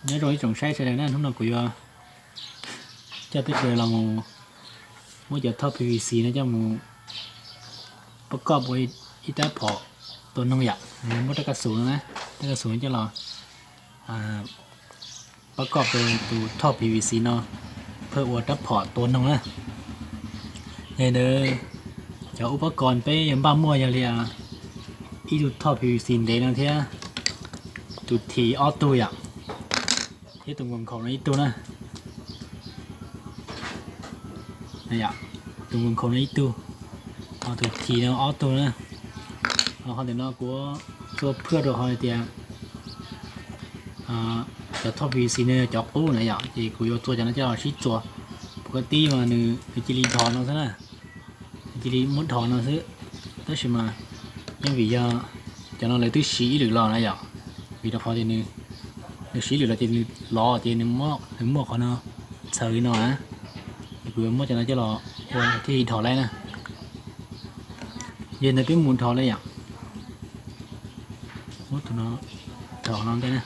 Nyob zoo ib tsoom saib sawv daws na, hnub no kuv yuav coj peb sawv daws los mus muab cov thoj P V C no coj mus pob koj ua ib rab phom tua noog yom. Muab rab kas xus no na, rab kas xus no coj los pob koj tus thoj P V C no, phaj ua rab phom tua noog na. Yog li ntawd, cov ub pob koj peb yuav npaj muaj yog li ib tug thoj P V C ntev no thiab tus thim ob tug yom, thiab tus nkaus nkhaus no ib tug na. Tus nkaus nkhaus no ib tug, ho tus thim no ob tug na. Ho qhov ntawm no kuv txua phaj rau qhov tias cov thoj P V C no yog cov qub na yom, ces kuv yuav txua cov no coj los sib txuas. Pus koj tib mas nws cia li dhos no xwb na, nws cia li muab dhos no xwb. Tab sis mas yeej vim yog cov no lawv twb siv ib lwm los na yom, vim rau qhov tias nws siv ib lwm los ces nws lov ces nws muaj qhov no txhaws li no na. Ces kuv yuav muab cov no coj los ua thiaj li dhos laib na. Yog li ntawd peb mus dhos laib yom. Muab tus no dhos no ntej na.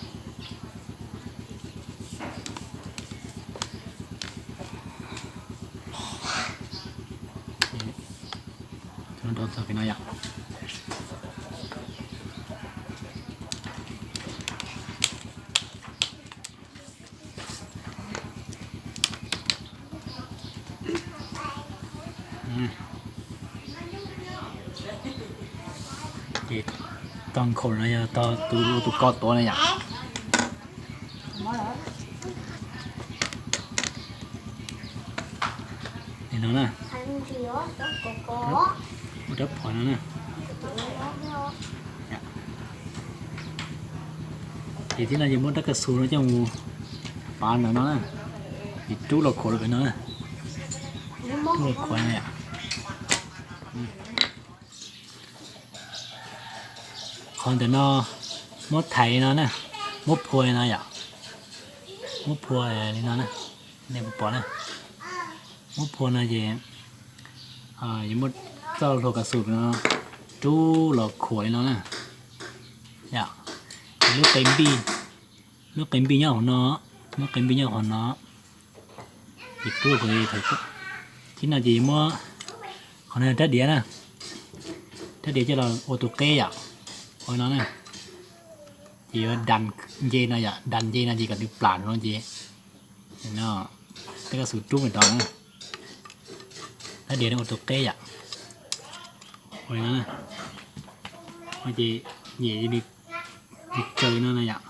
Tus no dhos txog pem no yom. Ces tog nkhaus no yog tog tus ua tus koj tuav na yom. Li no na, ua rab phom no na. Ces tib no ces muab rab kas xus no coj mus pav ntawm no na, ces rub los khuam rau pem no na, rub los khuam no yom. Qhov ntawm no muab thaiv li no na, muab phua li no yom, muab phua li no na, nej puas pom na, muab phua no ces yuav muab txoj hlua kas xus no rub los khuam li no na. Yom, lub qe npij, lub qe npij nyob hauv no, lub qe npij nyob hauv no, ces rub khuam. Tib no ces yuav muab qhov no rab diav na, rab diav coj los ua tus qeb yom, ua li no na. Ces yuav das nce no yom, das nce no ces kom nws plam no ces no, tej koj xub rub me rau na, rab diav no ua tus qeb yom, ua li no na, ces nyem li, li kaw no na yom.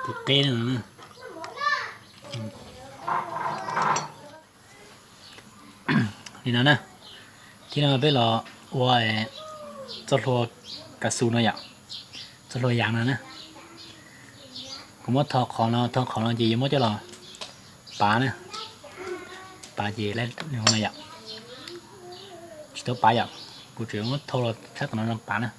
Tus qeb no na. Li no na, tib no peb los ua txoj hlua kas xus no yom, txoj hlua yas no na. Kuv muab tho qhov no, tho qhov no ces yuav muab coj los pav na, pav ces li no yom, tsis tau pav yom, kuv tsuas muab thau los tshab tom no pav na.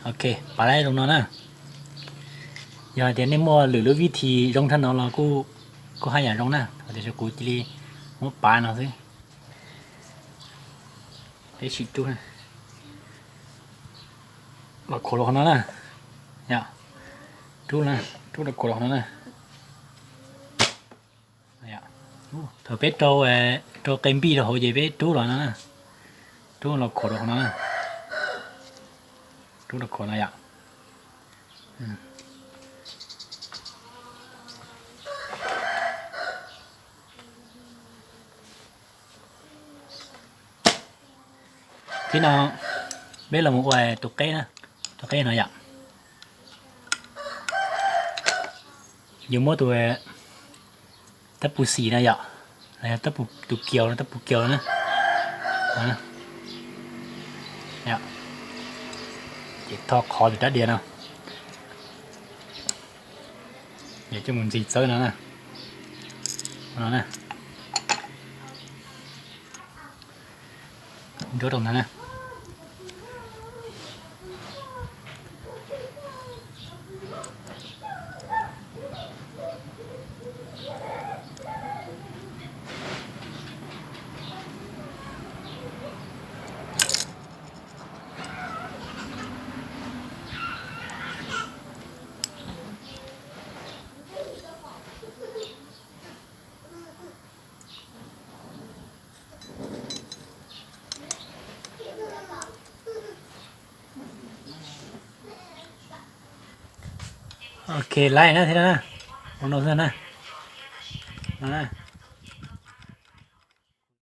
Ok, pav laib zoo no na. Yog hais tias nej muaj lwm lub vib thi zoo tshaj no los kuj haj yam zoo na, tiam sis kuv cia li muab pav no xwb. Peb sim rub los khuam rau qhov no na. Yog, rub, rub los khuam rau qhov no na. Thaum peb rau, rau qe npij rau hauv ces peb rub los no na, rub los khuam rau qhov no na. Rub rau khov no yom. Thib no peb los mus ua tus qeb na, tus qeb no yom. Yuav muab tus tab pus xim no yom, los yog tus kiaus no, tab pus kiaus no na. Ces tho qhov tus rab diav no, coj mus ntxig txawb no na. Nruab rau ntawd na. Ok, laib na thiab na. Ua no xwb na.